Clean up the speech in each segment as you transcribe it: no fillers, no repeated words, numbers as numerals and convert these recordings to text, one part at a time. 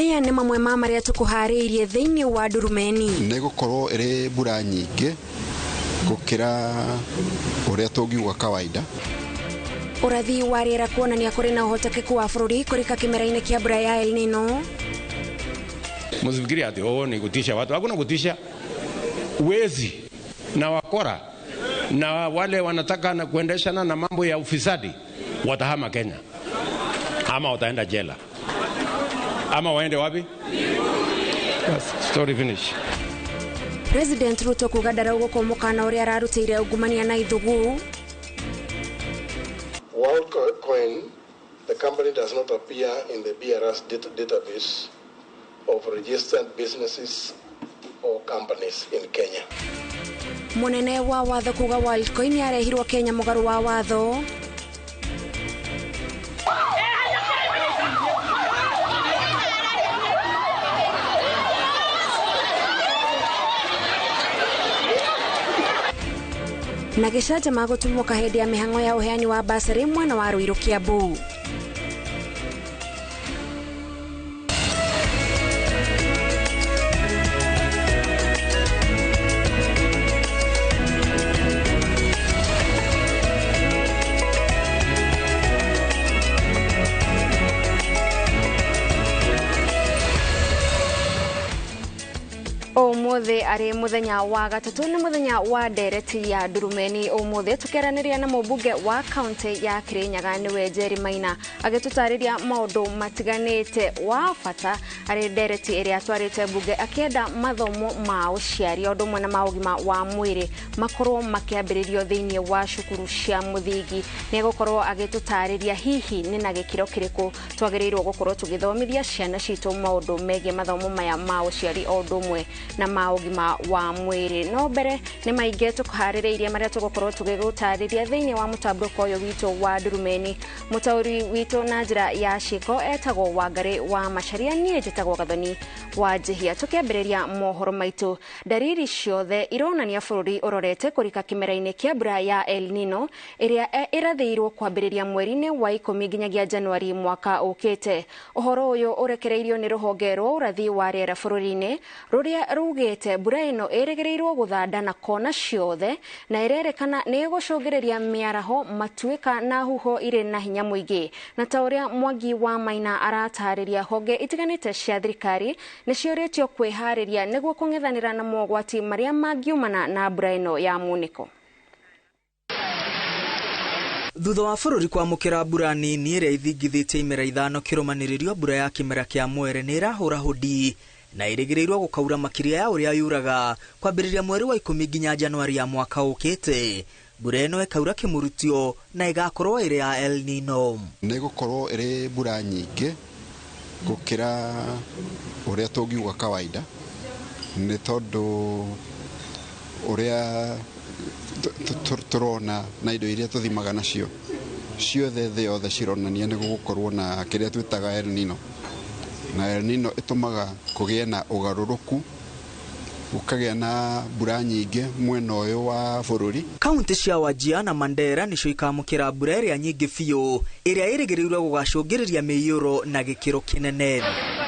Maya nĩ mamwe ma marĩa tũkũharĩirie thĩinĩ wa Ndurumeni. Nĩ gũkorwo ĩrĩ mbura nyingĩ gũkĩra ũrĩa tũngiuga kawaida. Ũrathi wa rĩera kuonania kũrĩ na ũhotekeku wa bũrũri kũrika kĩmera-inĩ kĩa mbura ya El Nino. Msifikiri ati oh, ni kutisha watu. Hakuna kutisha. Wezi na wakora na wale wanataka na kuendeshana na mambo ya ufisadi watahama Kenya ama wataenda jela ama waende wapi? Story finish. President Ruto kuga ndaraugũkwo mũkana ũrĩa ararutĩire ungumania na ithugu. WorldCoin, the company does not appear in the BRS database of registered businesses or companies in Kenya. Munene wa watho kuga WorldCoin yarehirwo Kenya mũgarũ wa watho. Na gĩcanjama gũtumũka hĩndĩ ya mĩhang'o ya ũheani wa basarĩ mwena wa Ruiru Kiambu. Umuthi ari muthenya wa gatatu ni muthenya wa ndereti ya Ndurumeni. Umuthi tukiaraniria na mũmbunge wa kaunti ya Kirinyaga niwe Jerry Maina agitutariria maundu matiganite wa bata ari ndereti ĩrĩa atwarĩte mbunge akienda mathomo ma ũciari ũndũ ũmwe na ma ũgima wa mwĩrĩ makorwo makĩambĩrĩrio thĩinĩ wa cukuru cia mũthingi. Nĩ egũkorwo agĩtũtarĩria hihi nĩ na gĩkĩro kĩrĩkũ twagĩrĩirwo gũkorwo tũgĩthomithia ciana citũ maũndũ megiĩ mathomo maya ma ũciari o ũndũ ũmwe na ma ũgima wa mwĩrĩ. No mbere nĩ maingĩ tũkũharĩrĩirie marĩa tũgũkorwo tũgĩgũtarĩria thĩinĩ wa mũtambũrũko ũyũ witũ wa Ndurumeni. Mũtaũri witũ na njĩra ya ciĩko etagwo Wangarĩ wa Macharia, niĩ njĩtagwo Gathoni wa Njihia. Tũkĩambĩrĩria mohoro maitũ, ndariri ciothe ironania bũrũri ũrorete kũrika kĩmera-inĩ kĩa mbura ya El Nino ĩrĩa ĩrathĩirwo kwambĩrĩria mweri-inĩ wa 10 nginyagia Januari mwaka ũkĩte. Ũhoro ũyũ ũrekereirio nĩ rũhonge rwa ũrathi wa rĩera bũrũri-inĩ rũrĩa rugĩte mbura ĩno ĩrĩgĩrĩirwo gũthanda na kona ciothe na ĩrerekana nĩ ĩgũcũngĩrĩria mĩaraho, matuĩka na huho irĩ na hinya mũingĩ. Na ta ũrĩa Mwangi wa Maina aratarĩria, honge itiganĩte cia thirikari nĩ ciũrĩtio kwĩharĩria nĩguo kũng'ethanĩra na mogwati marĩa mangiumana na mbura ĩno ya munĩko. Thutha wa bũrũri kwamũkĩra mbura nini ĩrĩa ithingithĩtie imera 5 kĩrũmanĩrĩrio, mbura ya kĩmera kĩa mwere nĩ ĩrahũra hũdi na ĩrĩgĩrĩirwo gũkaura makĩria ya ũrĩa yuraga kwambĩrĩria mweri wa 10 nginya Januari ya mwaka ũkĩte. Mbura ĩno ĩkaura kĩmurutio na ĩgakorwo ĩrĩ ya El Nino. Nĩ gũkorwo ĩrĩ mbura nyingĩ gũkĩra ũrĩa tũngiuga kawaida, nĩ tondũ ũrĩa tũrona na indo iria tũthimaga nacio ciothe thĩ yothe cironania nĩ gũgũkorwo na kĩrĩa twĩtaga El Nino. Na El Nino ĩtũmaga kũgĩe na ũgarũrũku, gũkagĩa na mbura nyingĩ mwena ũyũ wa bũrũri. Kaunti cia Wajir na Mandera nĩcio ikamũkĩra mbura ĩrĩa nyingĩ biũ ĩrĩa ĩrĩgĩrĩirwo gũgacũngĩrĩria mĩiyũro na gĩkĩro kĩnene.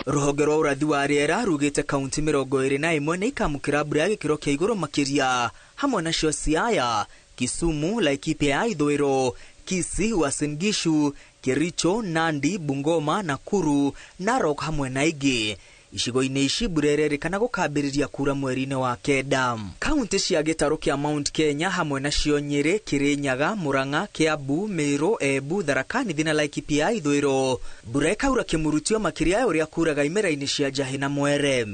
Rũhonge rwa ũrathi wa rĩera rugĩte kaunti 21 nĩ ikamũkĩra mbura ya gĩkĩro kĩa igũrũ makĩria, hamwe nacio Siaya, Kisumu, Laikipia ya Ithũĩro, Kisii, Uasin Gishu, Kericho, Nandi, Bungoma, Nakuru, Narok hamwe na ingĩ. Icigo-inĩ ici mbura ĩrerĩkana gũkambĩrĩria kura mweri-inĩ wa 9. Kaunti cia gĩtarũ kĩa Mount Kenya hamwe nacio Nyĩrĩ, Kĩrĩnyaga, Murang'a, Kiambu, Meru, Embu, Tharaka Nithi na Laikipia ya Ithũĩro, mbura ĩkaura kĩmurutio makĩria ya ũrĩa kuraga imera-inĩ cia njahĩ na mwere.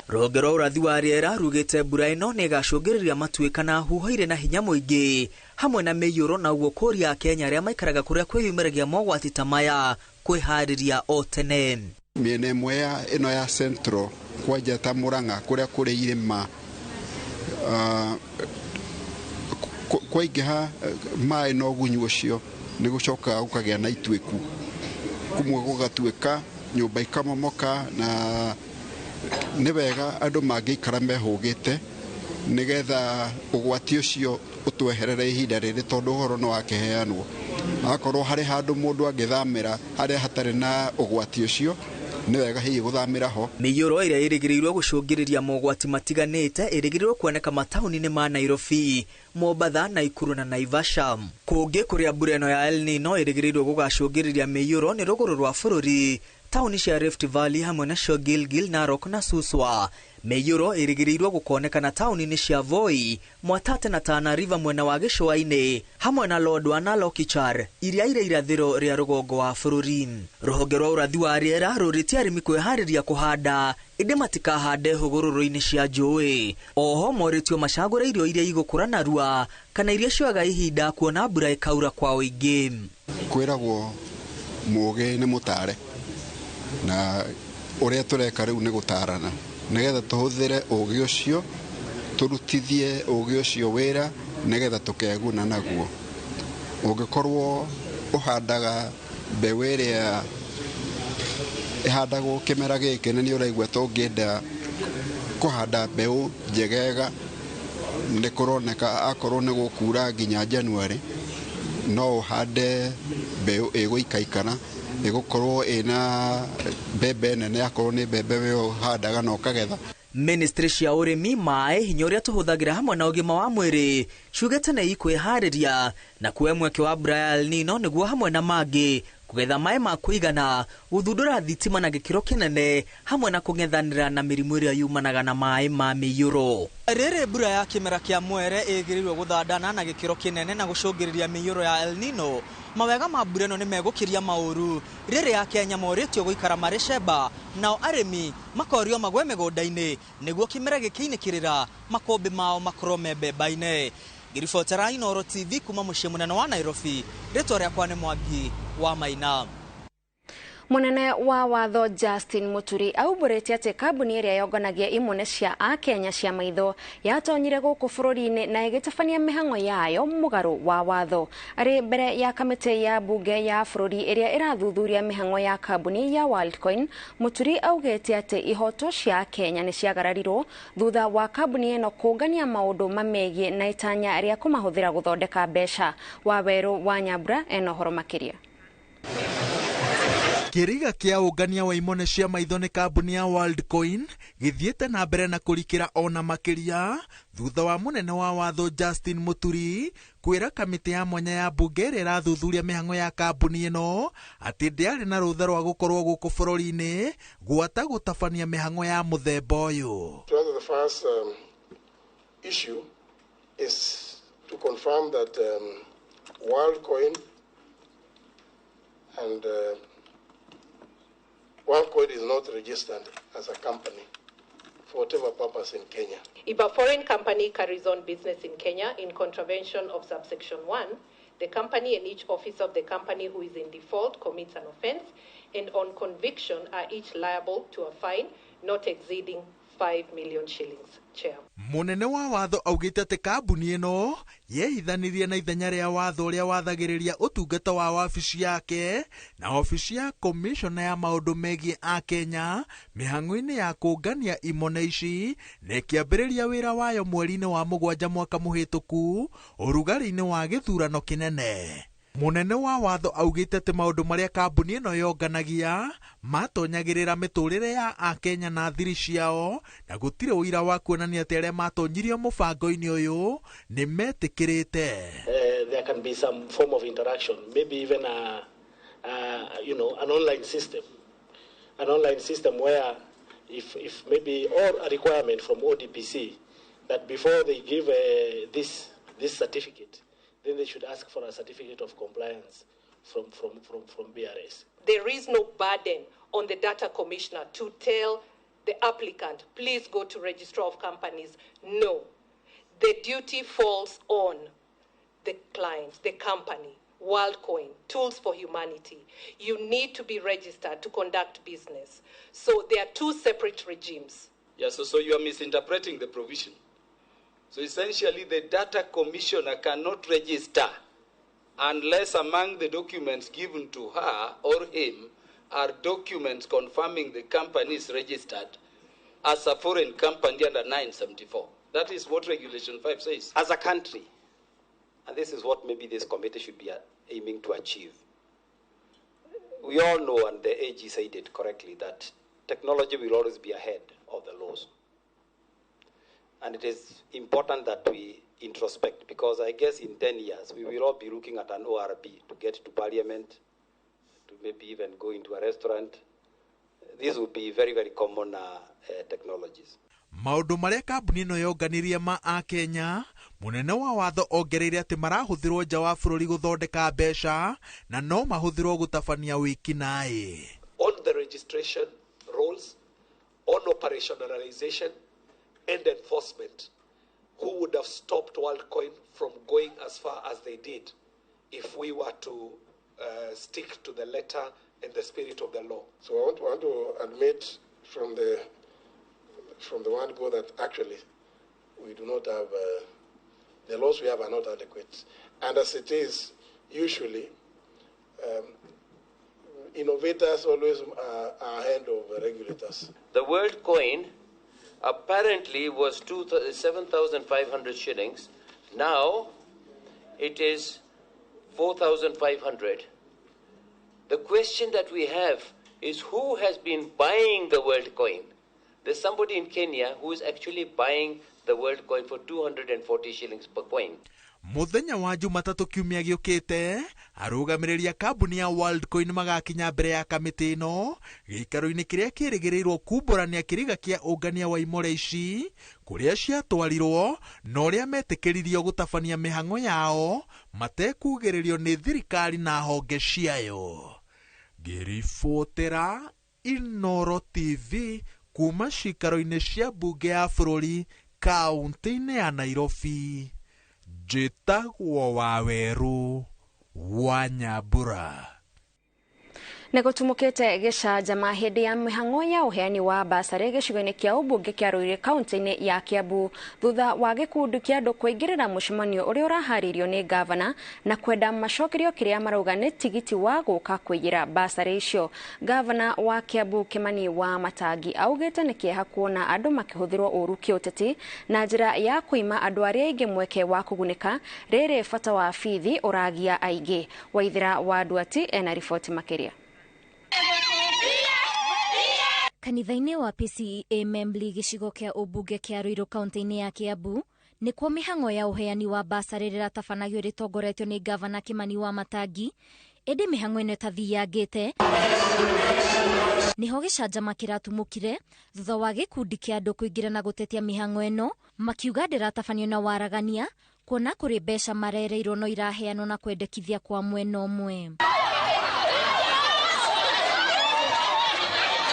Rũhonge rwa ũrathi wa rĩera rugĩte mbura ĩno nĩ ĩgacũngĩrĩria matuĩka na huho irĩ na hinya mũingĩ hamwe na mĩiyũro, na ũguo kũria Akenya arĩa maikaraga kũrĩa kwĩyumĩragia mogwati ta maya kwĩharĩria o tene. Mĩena ĩmwe ya ĩno ya Central kwanja ta Murang'a kũrĩa kũrĩ irĩma, kwaingĩha maĩ na ũgunyu ũcio nĩ gũcokaga gũkagĩa na ituĩku, kũmwe gũgatuĩka nyũmba ikamomoka, na nĩ wega andũ mangĩikara mehũgĩte nĩgetha ũgwati ũcio ũtweherere ihinda rĩrĩ, tondũ ũhoro nĩ wakĩheanwo. Akorwo harĩ handũ mũndũ angĩthamĩra harĩa hatarĩ na ũgwati ũcio, nĩ wega hihi gũthamĩra ho. Mĩiyũro ĩrĩa ĩrĩgĩrĩirwo gũcũngĩrĩria mogwati matiganĩte ĩrĩgĩrĩirwo kuoneka mataũni-inĩ ma Nairobi, Mombatha, Naikuru na Naivasha. Kũngĩ kũrĩa mbura ĩno ya El Nino ĩrĩgĩrĩirwo gũgacũngĩrĩria mĩiyũro nĩ rũgũrũ rwa bũrũri, taũni cia Rift Valley hamwe nacio Gilgil, Narok na Suswa. Mĩiyũro ĩrĩgĩrĩirwo gũkonekana taũni-inĩ cia Voi, Mwatate na Tana River mwena wa gĩcũa-inĩ, hamwe na Lodwar na Lokichar iria irĩ irathĩro rĩa rũgongo wa bũrũri. Rũhonge rwa ũrathi wa rĩera rũrĩtie arĩmi kwĩharĩria kũhanda ĩndĩ matikahande hũgũrũrũ-inĩ cia njũĩ. Oho morĩtio macagũre irio iria igũkũra narua kana iria cioyaga ihinda kuona mbura ĩkaura kwa ũingĩ. Kwĩragwo mũũgĩ nĩ mũtare, na ũrĩa tũreka rĩu nĩ gũtarana nĩgetha tũhũthĩre ũũgĩ ũcio, tũrutithie ũũgĩ ũcio wĩra nĩgetha tũkeguna naguo. Ũngĩkorwo ũhandaga mbeũ ĩrĩa ĩhandagwo kĩmera gĩkĩ na nĩ ũraigua tũngĩenda kũhanda mbeũ njegega, nĩ kũroneka akorwo nĩ gũkura nginya January, no ũhande mbeũ ĩgũikaikana, ĩgũkorwo ĩna mbembe nene, akorwo nĩ mbembe we ũhandaga na ũkagetha. Ministry cia ũrĩmi, maĩ, hinya ũrĩa tũhũthagĩra hamwe na ũgima wa mwĩrĩ ciugĩte nĩ ikwĩharĩria na kuoya mweke wa mbura ya El Nino nĩguo hamwe na mangĩ kũgetha maĩ ma kũigana, gũthundũra thitima na gĩkĩro kĩnene hamwe na kũng'ethanĩra na mĩrimũ ĩrĩa yumanaga na maĩ ma mĩiyũro. Rĩrĩ mbura ya kĩmera kĩa mwere ĩgĩrĩirwo gũthandana na gĩkĩro kĩnene na gũcũngĩrĩria mĩiyũro ya El Nino, mawega ma mbura ĩno nĩ megũkĩria maũru. Rĩrĩ Akenya morĩtio gũikara marĩ cemba, nao arĩmi makorio magwe mĩgũnda-inĩ nĩguo kĩmera gĩkĩinĩkĩrĩra makũmbĩ mao makorwo me mbemba-inĩ. Ngĩribotera Inooro TV kuma mũciĩ mũnene wa Nairobi, rĩtwa rĩakwa nĩ Mwangi wa Maina. Munene wa watho Justin Muturi aumbũrĩte atĩ kambuni ĩrĩa yonganagia imone cia akenya cia maitho yatonyire gũkũ bũrũri-inĩ na ĩgĩtabania mĩhang'o yayo mũgarũ wa watho. Arĩ mbere ya kamĩtĩ ya bunge ya bũrũri ĩrĩa ĩrathuthuria mĩhang'o ya kambuni ya Worldcoin, Muturi augĩte atĩ ihoto cia Kenya nĩ ciagararirwo thutha wa kambuni ĩno kũngania maũndũ mamegiĩ na itanya rĩa kũmahũthĩra gũthondeka mbeca. Wawerũ wa Nyambura ena ũhoro makĩria. Kĩriga kĩa ũngania wa imone cia maitho nĩ kambuni ya Worldcoin gĩthiĩte na mbere na kũrikĩra ona makĩria thutha wa mũnene wa watho Justin Muturi kwĩra kamĩtĩ ya mwanya ya bunge ĩrĩa ĩrathuthuria mĩhang'o ya kambuni ĩno atĩ ndĩarĩ na rũtha rwa gũkorwo gũkũ bũrũri-inĩ gwata gũtabania mĩhang'o ya mũthemba ũyũ. The first issue is to confirm that Worldcoin and Worldcoin is not registered as a company for whatever purpose in Kenya. If a foreign company carries on business in Kenya in contravention of subsection 1, the company and each officer of the company who is in default commits an offense, and on conviction are each liable to a fine not exceeding 5 million shillings. Chair. Munene wa watho augite atĩ kambuni ĩno yehithanirie na ithenya rĩa watho ũrĩa wathagĩrĩria ũtungata wa wabici yake na wabici ya komishona ya maũndũ megiĩ a Kenya mĩhang'o-inĩ ya kũngania imone ici na ĩkĩambĩrĩria wĩra wayo mweri-inĩ wa 7 mwaka mũhĩtũku ũrugarĩ-inĩ wa gĩthurano kĩnene. Munene wa watho augite atĩ maũndũ marĩa kambuni ĩno yonganagia matonyagĩrĩra mĩtũrĩre ya akenya na thiri ciao na gũtirĩ ũira wa kuonania atĩ arĩa matonyirio mũbango-inĩ ũyũ nĩ metĩkĩrĩte. There can be some form of interaction, maybe even a you know, an online system where if maybe or a requirement from ODPC that before they give this certificate, then they should ask for a certificate of compliance from BRS. There is no burden on the data commissioner to tell the applicant, please go to Registrar of Companies. No. The duty falls on the client, the company, Worldcoin, Tools for Humanity. You need to be registered to conduct business. So there are two separate regimes. Yeah, so you are misinterpreting the provision. So essentially, the data commissioner cannot register unless among the documents given to her or him are documents confirming the company is registered as a foreign company under 974. That is what Regulation 5 says. As a country, and this is what maybe this committee should be aiming to achieve. We all know, and the AG said it correctly, that technology will always be ahead of the laws. And it is important that we introspect, because I guess in 10 years we will all be looking at an ORB to get to parliament, to maybe even go into a restaurant. These will be very, very common technologies. Maũndũ marĩa kambuni ĩno yonganirie ma akenya, mũnene wa watho ongereire atĩ marahũthĩrwo nja wa bũrũri gũthondeka mbeca na no mahũthĩrwo gũtabania wĩkinaĩ. On the registration rules, on operationalization and enforcement, who would have stopped WorldCoin from going as far as they did if we were to stick to the letter and the spirit of the law? So I want to admit from the one go that actually we do not have, the laws we have are not adequate. And as it is, usually, innovators always are ahead of regulators. The WorldCoin apparently was 7,500 shillings. Now it is 4,500. The question that we have is, who has been buying the WorldCoin? There's somebody in Kenya who is actually buying the WorldCoin for 240 shillings per coin. Muthenya wa Jumatatũ kiumia gĩũkĩte, arũgamĩrĩri a kambuni ya WorldCoin magakinya mbere ya kamĩtĩ ĩno gĩikaro-inĩ kĩrĩa kĩrĩgĩrĩirwo kumbũrania kĩriga kĩa ũngania wa imore ici kũrĩa ciatwarirwo na ũrĩa metĩkĩririo gũtabania mĩhang'o yao matekugĩrĩrio nĩ thirikari na honge ciayo. Ngĩribotera Inooro TV kuma cikaro-inĩ cia mbunge ya bũrũri kaunti-inĩ ya Nairobi, njĩtagwo Waweru wa Nyambura. Nĩ gũtumũkĩte gĩcanjama hĩndĩ ya mĩhang'o ya ũheani wa basarĩ gĩcigo-inĩ kĩa ũmbunge kĩa Ruiru kaunti-inĩ ya Kiambu thutha wa gĩkundi kĩa andũ kũingĩrĩra mũcemanio ũrĩa ũraharĩirio nĩ gavana na kwenda macokerio kĩrĩa marauga nĩ tigiti wa gũka kũiyĩra basarĩ icio. Gavana wa Kiambu Kimani wa Matangi augĩte nĩ kĩeha kuona andũ makĩhũthĩrwo ũru kĩũteti na njĩra ya kũima andũ arĩa aingĩ mweke wa kũgunĩka rĩrĩ bata wa bithi ũragia aingĩ. Waithera wa Nduati ena riboti makĩria. Kanitha-inĩ wa PCEA Membley gĩcigo kĩa ũmbunge kĩa Ruiru kaunti-inĩ ya Kiambu nĩkuo mĩhang'o ya ũheani wa basarĩ rĩratabanagio rĩtongoretio nĩ gavana Kimani wa Matangi, ĩndĩ mĩhang'o ĩno ĩtathiangĩte nĩho gĩcanjama kĩratumũkire thutha wa gĩkundi kĩa andũ kũingĩra na gũtetia mĩhang'o ĩno makiuga ndĩratabanio na waragania kuona kũrĩ mbeca marereirwo no iraheanwo na kwendekithia kwa mwena ũmwe.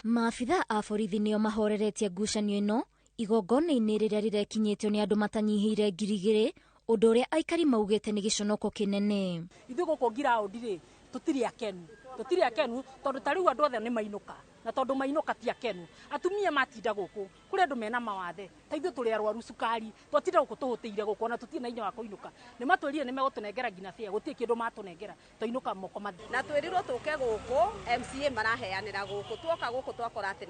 Maabitha a borithi nĩo mahoreretie ngucanio ĩno igongona-inĩ rĩrĩa rĩrekinyĩtio nĩ andũ matanyihĩire 2,000, ũndũ ũrĩa aikari maugĩte nĩ gĩconoko kĩnene. Ithuĩ gũkũ ngiraũndi rĩ tũtirĩ akenu tondũ ta rĩu andũ othe nĩ mainũka, na tondũ mainũka ti akenu, atumia matinda gũkũ kũrĩ andũ mena mawathe ta ithuĩ tũrĩ arwaru cukari, twatinda gũkũ tũhũtĩire gũkũ ona tũtirĩ na hinya wa kũinũka. Nĩ matwĩrire nĩ megũtũnengera nginya bĩa, gũtirĩ kĩndũ matũnengera, twainũka moko matheri. Na twĩrirwo tũke gũkũ MCA maraheanĩra gũkũ, tuoka gũkũ twakora atĩ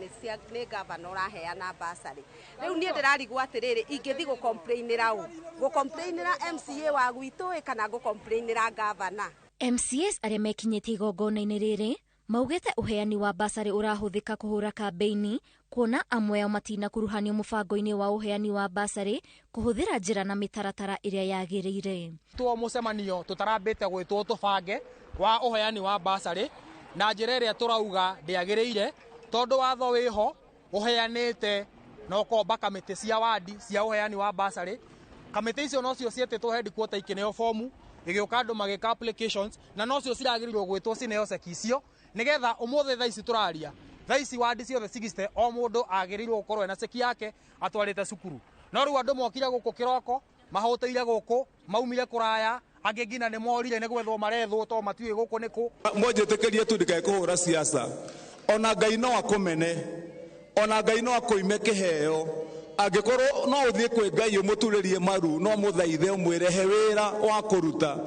nĩ gavana ũraheana basarĩ. Rĩu niĩ ndĩrarigwo atĩrĩrĩ, ingĩthiĩ gũcomplainĩra ũ? Gũcomplainĩra MCA wa gwitũ ĩ kana gũcomplainĩra gavana? MCAs arĩa mekinyĩtie igongona-inĩ rĩrĩ maugĩte ũheani wa basarĩ ũrahũthĩka kũhũra kambĩini kuona amwe ao matinakuruhanio mũbango-inĩ wa ũheani wa basarĩ kũhũthĩra njĩra na mĩtaratara ĩrĩa yagĩrĩire. Tuo mũcemanio tũtarambĩte gwĩtwo tũbange wa ũheani wa basarĩ na njĩra ĩrĩa tũrauga ndĩagĩrĩire tondũ watho wĩho ũheanĩte na ũkomba kamĩtĩ cia wadi cia ũheani wa basarĩ. Kamĩtĩ icio nocio cietĩtwo headquarter ikĩneo fomu igĩũka andũ magĩka applications na nocio ciragĩrĩirwo gwĩtwo cineo ceki icio nigetha ũmũthĩ thaa ici tũraria thaa ici wadi ciothe 60 o mũndũ agĩrĩirwo gũkorwo ena ceki yake atwarĩte cukuru. No rĩu andũ mokire gũkũ kĩroko mahũtĩire gũkũ maumire kũraya angĩ nginya nĩ morire nĩ gwethwo marethwo to matiũĩ gũkũ nĩ kũ. Mwanjĩtĩkĩrie tu ndikae kũhũra siasa, ona Ngai no akũmene, ona Ngai no akũime kĩheo angĩkorwo no ũthiĩ kwĩ Ngai ũmũturĩrie maru no mũthaithe ũmwĩre he wĩra wa kũruta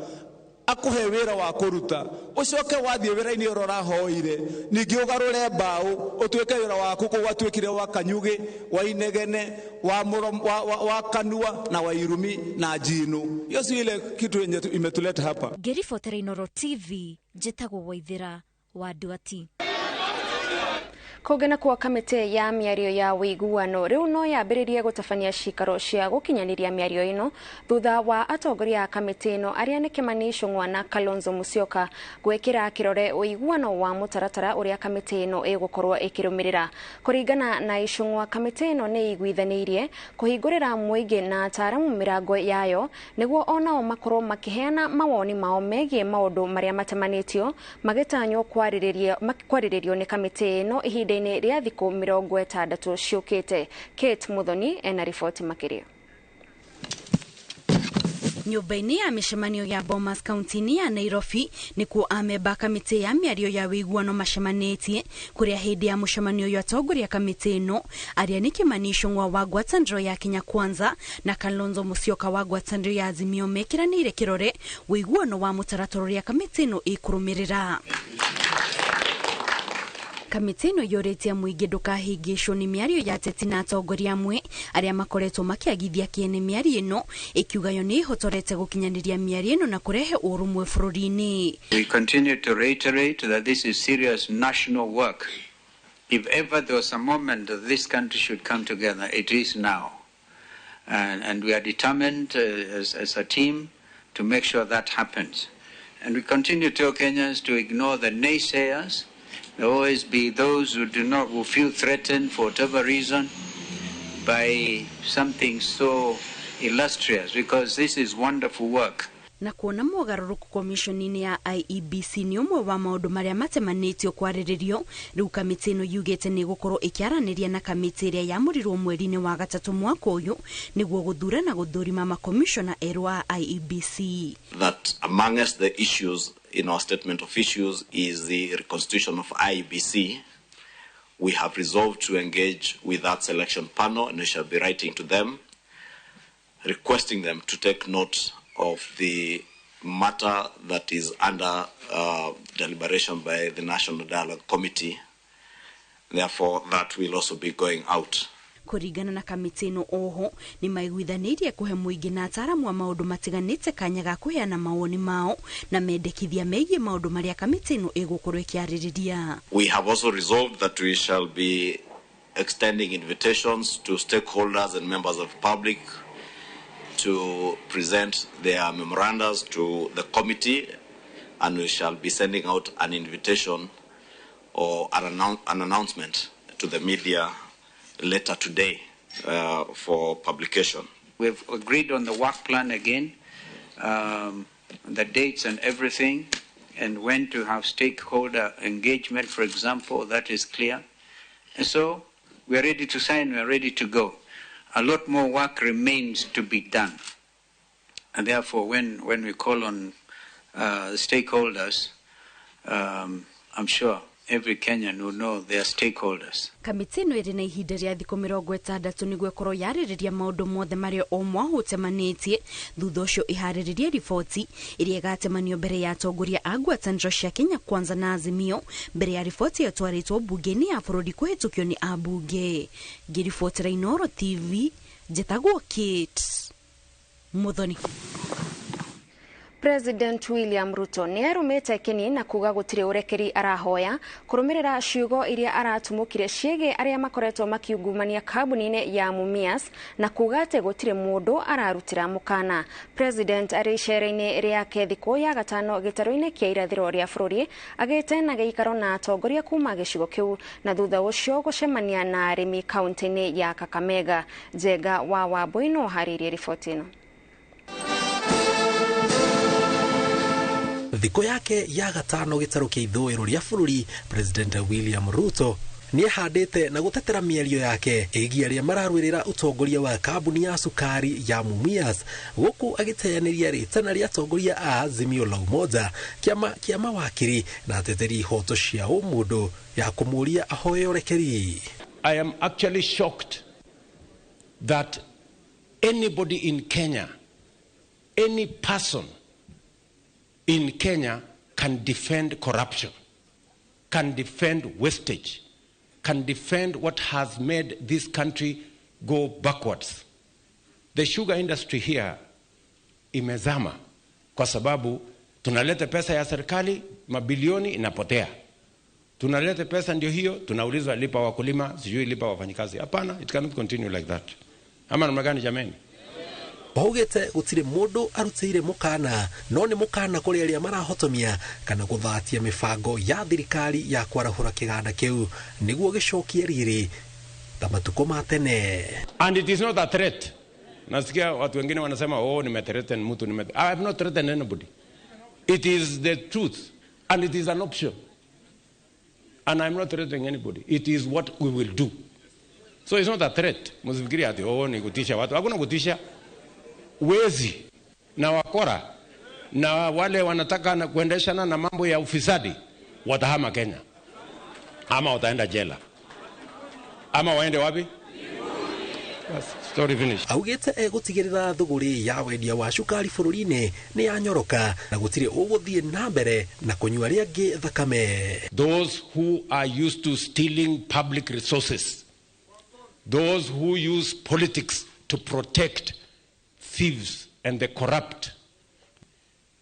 Akuhe wira wa kuruta ucoke wathie wira-ini uria urahoire ningi ugarure mbao utuike wira waku kuu gwatuikire wa kanyugi wa inegene wa muromo wa kanua na wa irumi na njinu. Hiyo si ile kitu yenye imetuleta hapa. Ngĩribotera Inooro TV, njĩtagwo Waithĩra wa Nduati. Kũngĩ nakuo kamĩtĩ ya mĩario ya ũiguano rĩu no yambĩrĩrie gũtabania cikaro cia gũkinyanĩria mĩario ĩno thutha wa atongoria a kamĩtĩ ĩno arĩa nĩ Kimani Ichung'wa na Kalonzo Musyoka gwĩkĩra kĩrore ũiguano wa mũtaratara ũrĩa kamĩtĩ ĩno ĩgũkorwo ĩkĩrũmĩrĩra. Kũringana na Ichung'wa, kamĩtĩ ĩno nĩ ĩiguithanĩirie kũhingũrĩra mũingĩ na ataaramu mĩrango yayo nĩguo onao makorwo makĩheana mawoni mao megiĩ maũndũ marĩa matemanĩtio magĩtanywo kwarĩrĩrio nĩ kamĩtĩ ĩno ihinda rĩa thikũ 60 ciũkĩte. Kate Muthoni ena riboti makĩria. Nyũmba-inĩ ya mĩcemanio ya Bomas kaunti-inĩ ya Nairobi nĩkuo amemba kamĩtĩ ya mĩario ya ũiguano macemanĩtie, kũrĩa hĩndĩ ya mũcemanio ũyũ atongoria kamĩtĩ ĩno arĩa nĩ Kimani Ichung'wa wa ngwatanĩro ya Kenya Kwanza na Kalonzo Musyoka wa ngwatanĩro ya Azimio mekĩranĩire kĩrore ũiguano wa mũtaratara ũrĩa kamĩtĩ ĩno ĩkũrũmĩrĩra. Kamĩtĩ ĩno yũrĩtie mũingĩ ndũkahĩngĩcwo nĩ mĩario ya ateti na atongoria amwe arĩa makoretwo makĩagithia kĩene mĩario ĩno, ĩkiuga yo nĩ ĩhotorete gũkinyanĩria mĩario ĩno na kũrehe ũrũmwe bũrũri-inĩ. We continue to reiterate that this is serious national work. If ever there was a moment that this country should come together, it is now. And we are determined as a team to make sure that happens. And we continue to tell Kenyans to ignore the naysayers. There will always be those who do not, who feel threatened for whatever reason by something so illustrious, because this is wonderful work. Na kuona mogarũrũku komishoni-inĩ ya IEBC nĩ ũmwe wa maũndũ marĩa matemanĩtio kwarĩrĩrio, rĩu kamĩtĩ ĩno yugĩte nĩ ĩgũkorwo ĩkĩaranĩria na kamĩtĩ ĩrĩa yamũrirwo mweri-inĩ wa gatatũ mwaka ũyũ nĩguo gũthura na gũthũrima makomishona erũ a IEBC. That amongst the issues in our statement of issues is the reconstitution of IEBC. We have resolved to engage with that selection panel, and we shall be writing to them, requesting them to take note of the matter that is under deliberation by the National Dialogue Committee. Therefore, that will also be going out. Kũringana na kamĩtĩ ĩno oho nĩ maiguithanĩirie kũhe mũingĩ na ataaramu a maũndũ matiganĩte kanya ga kũheana mawoni mao na mendekithia megiĩ maũndũ marĩa kamĩtĩ ĩno ĩgũkorwo ĩkĩarĩrĩria. We have also resolved that we shall be extending invitations to stakeholders and members of the public to present their memoranda to the committee, and we shall be sending out an invitation or an announcement to the media later today for publication. We've agreed on the work plan again, the dates and everything, and when to have stakeholder engagement, for example, that is clear. And so we are ready to sign, we are ready to go. A lot more work remains to be done. And therefore, when we call on stakeholders, I'm sure every Kenyan will know their stakeholders. Kamĩtĩ ĩno ĩrĩ na ihinda rĩa thikũ 60 nĩguo ĩkorwo yarĩrĩria maũndũ mothe marĩa o mwahũ ũtemanĩtie, thutha ũcio ĩharĩrĩrie riboti ĩrĩa ĩgatemanio mbere ya atongoria a ngwatanĩro cia Kenya Kwanza na Azimio mbere ya riboti ĩyo ĩtwarĩtwo mbunge-inĩ ya bũrũri kũhĩtũkio nĩ ambunge. Ngĩribotera Inooro TV, njĩtagwo Kate Muthoni. President William Ruto nĩ arũmĩte kĩni na kuga gũtirĩ ũrekeri arahoya kũrũmĩrĩra ciugo iria aratumũkire ciĩgiĩ arĩa makoretwo makiungumania kambuni-inĩ ya Mumias na kuga atĩ gũtirĩ mũndũ ararutĩra mũkana. President arĩ icera-inĩ rĩake thikũ ya gatano gĩtarũ-inĩ kĩa irathĩro rĩa bũrũri agĩte na gĩikaro na atongoria kuma gĩcigo kĩu na thutha ũcio gũcemania na arĩmi kaunti-inĩ ya Kakamega. Njenga wa Wambui no harĩirie riboti ĩno. Thikũ yake ya gatano gĩtarũ kĩa ithũĩro rĩa bũrũri, President William Ruto nĩehandĩte na gũtetera mĩario yake ĩgiĩ arĩa mararũĩrĩra ũtongoria wa kambuni ya cukari ya Mumias, gũkũ agĩteanĩria rĩtana rĩa atongoria a Azimio la Umoja, kĩama kĩa mawakiri na ateteri ihoto cia ũmũndũ ya kũmũria ahoe ũrekeri. I am actually shocked that anybody in Kenya, any person in Kenya can defend corruption, can defend wastage, can defend what has made this country go backwards. The sugar industry here imezama kwa sababu tunaleta pesa ya serikali mabilioni inapotea. Tunaleta pesa ndio hiyo, tunaulizwa lipa wakulima, sijui lipa wafanyikazi. Hapana, it cannot continue like that. Ama namna gani jameni? Augĩte gũtirĩ mũndũ arutĩire mũkana no nĩ mũkana kũrĩ arĩa marahotomia kana gũthatia mĩbango ya thirikari ya kwarahũra kĩganda kĩu nĩguo gĩcokie riri ta matukũ ma tene. And it is not a threat. Nasikia watu wengine wanasema, oh, nimethreaten mtu, I have not threatened anybody. It is the truth and it is an option. And I'm not threatening anybody. It is what we will do. So it's not a threat. Msifikirie ati oh, ni kutisha watu. Hakuna kutisha. Wezi na wakora na wale wanataka na kuendeshana na mambo ya ufisadi watahama Kenya, ama wataenda jela, ama waende wapi? Story finished. Augĩte egũtigĩrĩra thũgũrĩ ya wendia wa cukari bũrũri-inĩ nĩ yanyoroka na gũtirĩ ũgũthiĩ na mbere na kũnyua arĩa angĩ thakame. Those who are used to stealing public resources, those who use politics to protect thieves and the corrupt,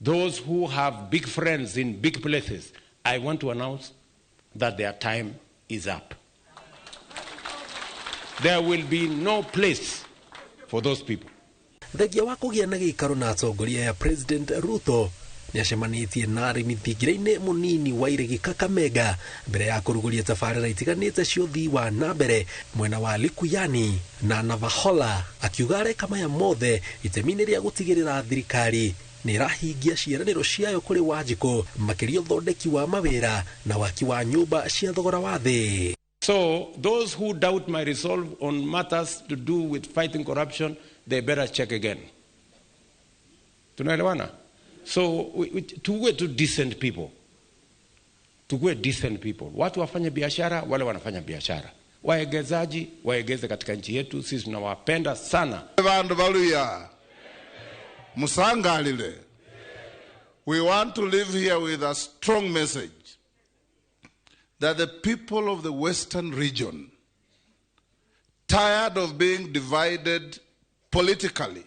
those who have big friends in big places, I want to announce that their time is up. There will be no place for those people. Thengia wa kũgĩa na gĩikaro na atongoria ya President Ruto nĩacemanĩtie na arĩmi thingira-inĩ mũnini wa Iregi Kakamega mbere ya kũrugũria tabarĩra itiganĩte cia ũthii wa na mbere mwena wa Likuyani na Navahola, akiuga areka maya mothe itemi-inĩ rĩa gũtigĩrĩra thirikari nĩ ĩrahingia ciĩranĩro ciayo kũrĩ Wanjikũ, makĩria ũthondeki wa mawĩra na waki wa nyũmba cia thogora wa thĩ. So those who doubt my resolve on matters to do with fighting corruption, they better check again. Tunaelewana? So tuwe tu decent people. Tuwe decent people. Watu wafanye biashara, wale wanafanya biashara. Waegezaji, waegeze katika nchi yetu, sisi tunawapenda sana. Bandu baluya. Musangalile. We want to live here with a strong message that the people of the Western region, tired of being divided politically,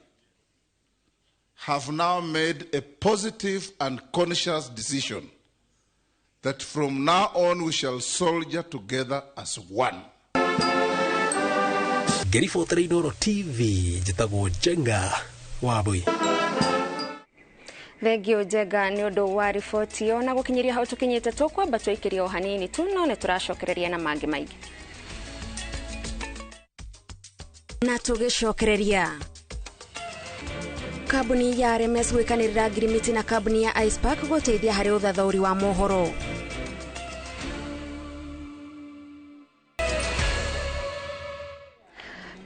have now made a positive and conscious decision that from now on we shall soldier together as one. Ngĩribotera Inooro TV, njĩtagwo Njenga Wambui. Thengio Njenga nĩ ũndũ wa riboti ĩyo, na gũkinyĩria hau tũkinyĩte tũkwamba tũikĩrie o hanini tu, no nĩ tũracokereria na mangĩ maingĩ. Na tũgĩcokereria kambuni ya RMS gwĩkanĩrĩra ngirimiti na kambuni ya Icepark gũteithia harĩ ũthathaũri wa mohoro.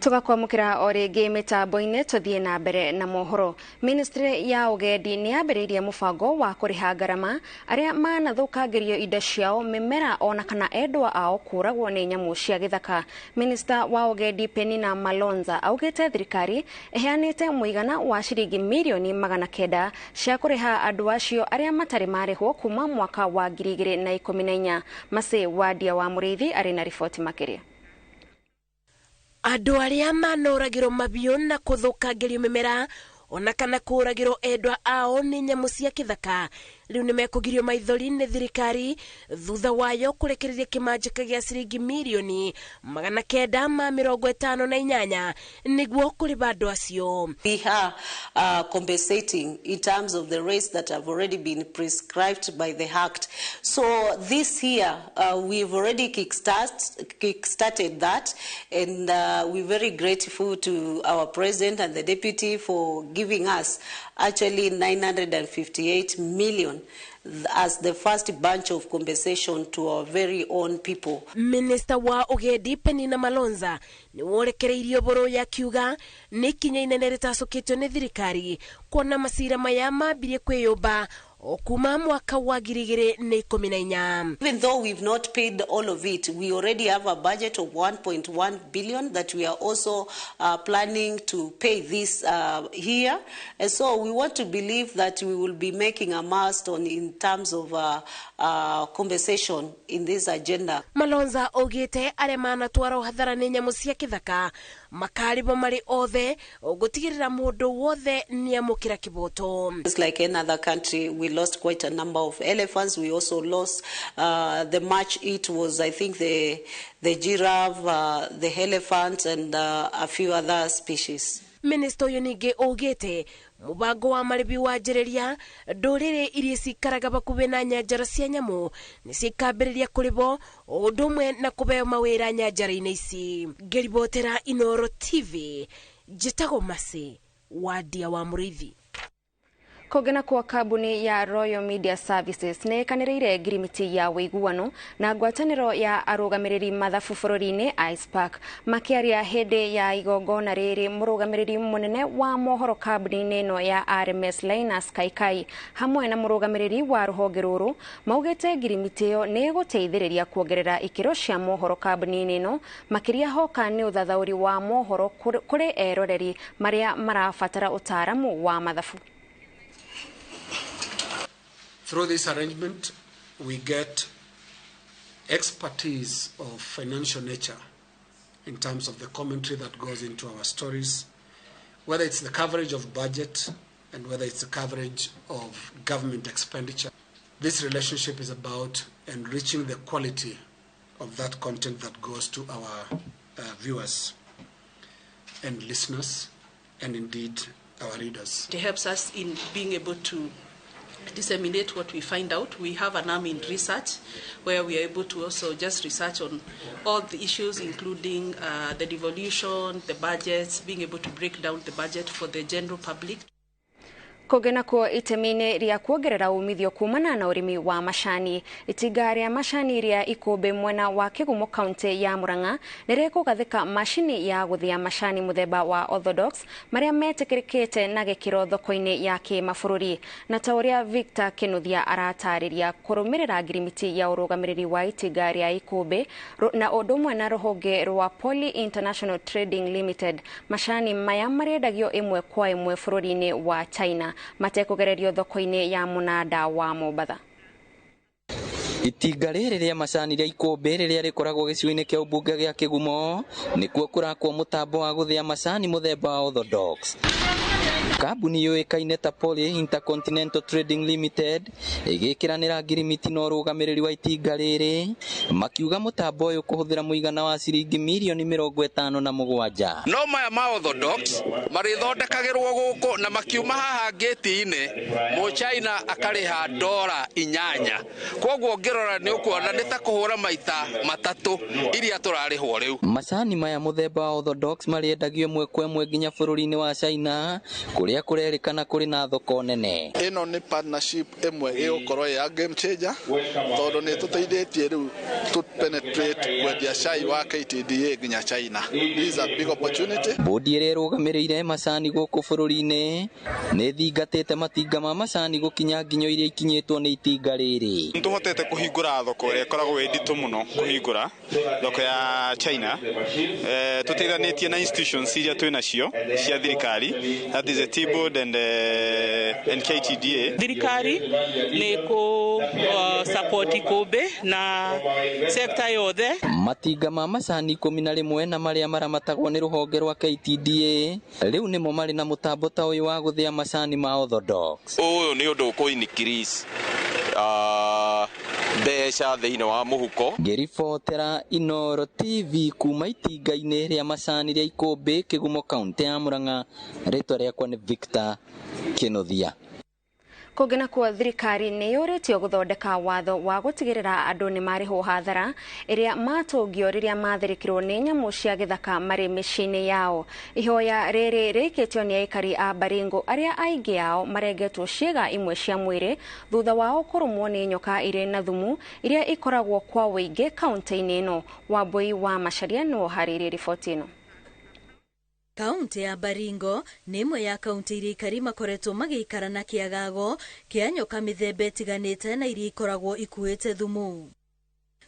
Tugakwamũkĩra o rĩngĩ mĩtambo-inĩ tũthiĩ na mbere na mohoro. Ministry ya ũgendi nĩ yambĩrĩirie mũbango wa kũrĩha ngarama arĩa manathũkangĩrio indo ciao, mĩmera ona kana endwa ao kũragwo nĩ nyamũ cia gĩthaka. Minister wa ũgendi Penina Malonza augĩte thirikari ĩheanĩte mũigana wa ciringi mirioni 900 cia kũrĩha andũ acio arĩa matarĩ marĩhwo kuma mwaka wa 2014. Mase Wadia wa Mũrĩithi arĩ na riboti makĩria. Andũ arĩa manoragĩrwo mabiũ na kũthũkangĩrio mĩmera ona kana kũragĩrwo endwa ao nĩ nyamũ cia kĩthaka rĩu nĩmekũgirio maithori nĩ thirikari thutha wayo kũrekereria kĩmanjĩka gĩa ciringi mirioni 958 nĩguo kũrĩha andũ acio. We are compensating in terms of the rates that have already been prescribed by the Act. So this year we've already kick-started that, and we're very grateful to our president and the deputy for giving us actually 958 million as the first bunch of compensation to our very own people. Minister wa Ũgendi Penina Malonza nĩ worekereirio boro ya kiuga nĩ ikinya inene rĩtacũkĩtio nĩ thirikari kuona macira maya mambirie kwĩyũmba o kuma mwaka wa 2014. Even though we've not paid all of it, we already have a budget of 1.1 billion that we are also planning to pay this year. And so we want to believe that we will be making a milestone in terms of compensation in this agenda. Malonza augite aria manatwarwo hathara ni nyamu cia kithaka makaribwo mari othe gutigirira mundu wothe niamukira kiboto. It's like any other country, we lost quite a number of elephants. We also lost the match it was, I think, the giraffe, the elephant, and a few other species. Minister uyu ningi augite mubango wa maribi wanjiriria nduriri iria cikaraga bakubi na nyanjara cia nyamu ni cikambiriria kuribo undu umwe na kubeo mawira nyanjara-ini ici. Ngiribotera Inoro TV, njitagwo Masi Wadia wa Muriithi. Kũngĩ kwa kambuni ya Royal Media Services nĩ ĩkanĩrĩire ngirimiti ya ũiguano na ngwatanĩro ya arũgamĩrĩri mathabu bũrũri-inĩ ICPAK. Makĩaria hĩndĩ ya igongona rĩrĩ, mũrũgamĩrĩri mũnene wa mohoro kambuni-inĩ ĩno ya RMS Linus Kaikai hamwe na mũrũgamĩrĩri wa rũhonge rũrũ maugĩte ngirimiti ĩyo nĩ ĩgũteithĩrĩria kuongerera ikĩro cia mohoro kambuni-inĩ ĩno, makĩria hoka nĩ ũthathaũri wa mohoro kũrĩ eroreri marĩa marabatara ũtaaramu wa mathabu. Through this arrangement, we get expertise of financial nature in terms of the commentary that goes into our stories, whether it's the coverage of budget and whether it's the coverage of government expenditure. This relationship is about enriching the quality of that content that goes to our viewers and listeners, and indeed our readers. It helps us in being able to disseminate what we find out. We have an arm in research where we are able to also just research on all the issues, including the devolution, the budgets, being able to break down the budget for the general public. Kũngĩ nakuo itemi-inĩ rĩa kuongerera umithio kumana na ũrĩmi wa macani, itinga rĩa macani rĩa Ikũmbĩ mwena wa Kĩgumo kaunti ya Murang'a nĩ rĩkũgathĩka macini ya gũthĩa macani mũthemba wa Orthodox marĩa metĩkĩrĩkĩte na gĩkĩro thoko-inĩ ya kĩmabũrũri. Na ta ũrĩa Victor Kinuthia aratarĩria, kũrũmĩrĩra ngirimiti ya ũrũgamĩrĩri wa itinga rĩa Ikũmbĩ na ũndũ ũmwe na rũhonge rwa Poly International Trading Limited, macani maya marendagio ĩmwe kwa ĩmwe bũrũri-inĩ wa China matekugererio thoko-inĩ ya mũnanda wa Mombatha. Itinga rĩrĩ rĩa macani rĩa Ikũmbĩ rĩrĩa rĩkoragwo gĩcigo-inĩ kĩa ũmbunge gĩa Kĩgumo nĩkuo kũrakwo mũtambo wa gũthĩa macani mũthemba wa Orthodox. Kambuni yũĩkaine ta Poly Intercontinental Trading Limited ĩgĩkĩranĩra ngirimiti na ũrũgamĩrĩri wa itinga rĩrĩ, makiuga mũtambo ũyũ kũhũthĩra mũigana wa ciringi mirioni 57. No maya ma Orthodox marĩthondekagĩrwo gũkũ na makiuma haha ngĩti-inĩ mũchaina akarĩha $8. Kwoguo ũngĩrora nĩ ũkuona nĩ ta kũhũra maita matatũ iria tũrarĩhwo rĩu. Macani maya mũthemba wa Orthodox marĩendagio ĩmwe kwa ĩmwe nginya bũrũri-inĩ wa China kũrĩa kũrerĩkana kũrĩ na thoko nene. Ĩno nĩ partnership ĩmwe ĩgũkorwo ya game changer tondũ nĩ tũteithĩtie rĩu to penetrate kwendia cai wa KTDA nginya China. This is a big opportunity. Bodi ĩrĩa ĩrũgamĩrĩire macani gũkũ bũrũri-inĩ nĩ thingatĩte matinga ma macani gũkinya nginyo iria ikinyĩtwo nĩ itinga rĩrĩ. Nĩtũhotete kũhingũra thoko ĩrĩa ĩkoragwo ĩ nditũ mũno kũhingũra, thoko ya China. Tũteithanĩtie na institutions iria twĩ nacio cia thirikari, that is the Tea Board and KTDA. Thirikari nĩ kũ support Ikũmbĩ na sector yothe. Matinga ma macani 11 na marĩa maramatagwo nĩ rũhonge rwa KTDA rĩu nĩmo marĩ na mũtambo ta ũyũ wa gũthĩa macani ma Orthodox. Ũyũ nĩ ũndũ ũkũ increase mbeca thĩinĩ wa mũhuko. Ngĩribotera Inoro TV kuma itinga-inĩ rĩa macani rĩa Ikũmbĩ, Kĩgumo, kaunti ya Murang'a, rĩtwa rĩakwa nĩ Victor Kinuthia. Kũngĩ nakuo thirikari nĩ yũrĩtio gũthondeka watho wa gũtigĩrĩra andũ nĩ marĩhwo hathara ĩrĩa matũngio rĩrĩa mathirĩkĩrwo nĩ nyamũ cia gĩthaka marĩ mĩciĩ-inĩ yao. Ihoya rĩrĩ rĩikĩtio nĩ aikari a Baringo arĩa aingĩ ao marengetwo ciĩga imwe cia mwĩrĩ thutha wao kũrũmwo nĩ nyoka irĩ na thumu iria ikoragwo kwa ũingĩ kaunti-inĩ ĩno. Wambui wa Macharia nĩwe ũharĩirie riboti ĩno. Kaunti ya Baringo nĩ ĩmwe ya kaunti iria aikari makoretwo magĩikara na kĩagago kĩa nyoka mĩthemba ĩtiganĩte na iria ikoragwo ikuĩte thumu.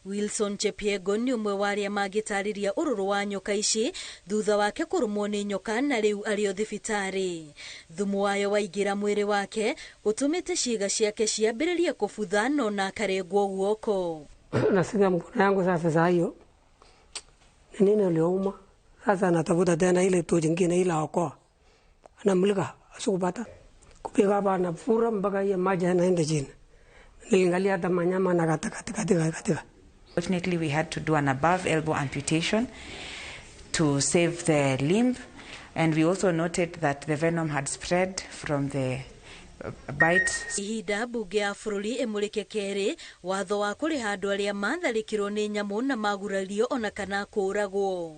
Wilson Chepiegon nĩ ũmwe wa arĩa mangĩtarĩria ũrũrũ wa nyoka ici thutha wake kũrũmwo nĩ nyoka na rĩu arĩ o thibitarĩ. Thumu wayo waingĩra mwĩrĩ wake ũtũmĩte ciĩga ciake ciambĩrĩrie kũbutha no na akarengwo guoko. Nasikia mkono yangu sasa saa hiyo ni nini uliuma sasa, natafuta tena ile tu jingine ile okoa, anamulika asikupata kupiga hapa, anafura mpaka hiyo maji yanaenda chini. Niliangalia hata manyama na katika katika katika. Fortunately, we had to do an above elbow amputation to save the limb, and we also noted that the venom had spread from the bite. Ihinda mbunge ya bũrũri ĩmũrĩke kerĩ watho wa kũrĩha andũ arĩa matharĩkĩrwo nĩ nyamũ na magurario ona kana kũũragwo.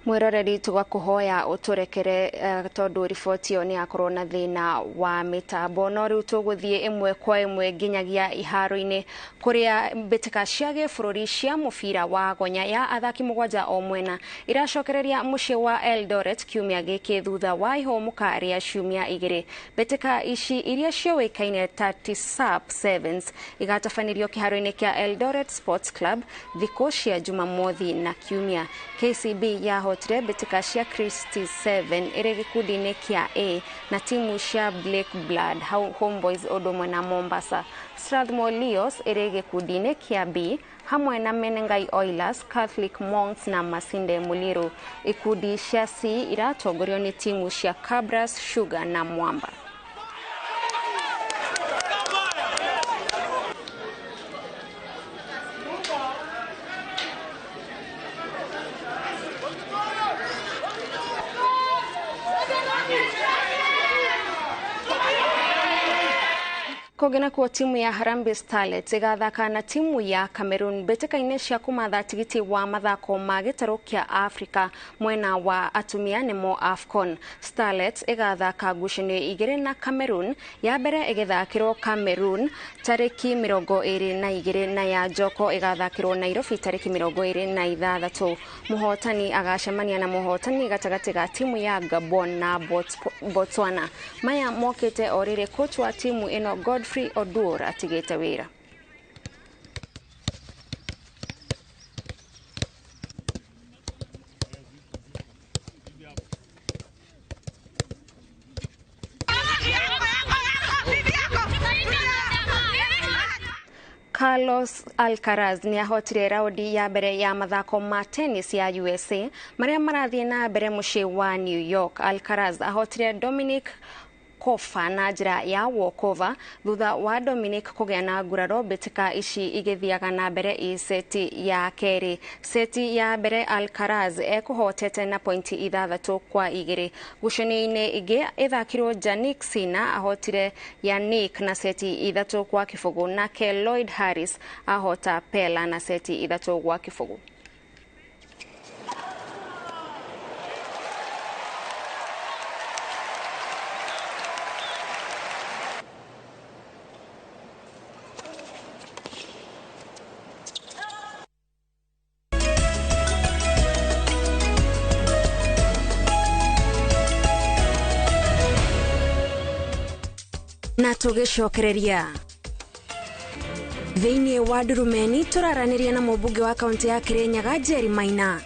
Mwiroreri tũgakũhoya ũtũrekere tondũ riboti ĩyo nĩ yakorwo na thĩna wa mĩtambo, no rĩu tũgũthiĩ ĩmwe kwa ĩmwe nginyagia iharo-inĩ kũrĩa mbĩtĩka cia gĩbũrũri cia mũbira wa gonya ya athaki 7 o mwena iracokereria mũciĩ wa Eldoret kiumia gĩkĩ thutha wa ihũmũka rĩa ciumia 2. Mbĩtĩka ici iria ciũĩkaine ta Tisap Sevens igatabanĩrio kĩharo-inĩ kĩa Eldoret Sports Club thikũ cia Jumamothi na kiumia. KCB yahotire mbĩtĩka cia Christie 7 ĩrĩ gĩkundi-inĩ kĩa A na timu cia Blake Blood Homeboys ũndũ ũmwe na Mombasa. Strathmore Leos ĩrĩ gĩkundi-inĩ kĩa B hamwe na Menengai Oilers, Catholic Monks na Masinde Muliro. Ikundi cia C iratongorio nĩ timu cia Kabras Sugar na Mwamba. Kũngĩ nakuo timu ya Harambee Starlets ĩgathaka na timu ya Cameroon mbĩtĩka-inĩ cia kũmatha tigiti wa mathako ma gĩtarũ kĩa Afrika mwena wa atumia nĩmo AFCON. Starlets ĩgathaka ngucanio 2 na Cameroon, ya mbere ĩgĩthakĩrwo Cameroon tarĩki 22 na ya njoko ĩgathakĩrwo Nairobi tarĩki 26. Mũhotani agacemania na mũhotani gatagatĩ ga timu ya Gabon na Botswana. Maya mokĩte o rĩrĩ coach wa timu ĩno Godfrey Oduor atigĩte wĩra. Carlos Alcaraz nĩ ahotire raundi ya mbere ya mathako ma tennis ya USA marĩa marathiĩ na mbere mũciĩ wa New York. Alcaraz ahotire Dominic Kofa na njĩra ya walkover thutha wa Dominic kũgĩa na nguraro mbĩtĩka ici igĩthiaga na mbere i seti ya kerĩ. Seti ya mbere Alcaraz ekũhotete na pointi 6-2. Ngucanio-inĩ ĩngĩ ĩthakirwo Jannik Sinner ahotire Yannick na seti 3-0 nake Lloyd Harris ahota Pella na seti 3-0. Na tũgĩcokereria thĩinĩ wa Ndurumeni tũraranĩria na mũmbunge wa kaunti ya Kirinyaga Jerry Maina.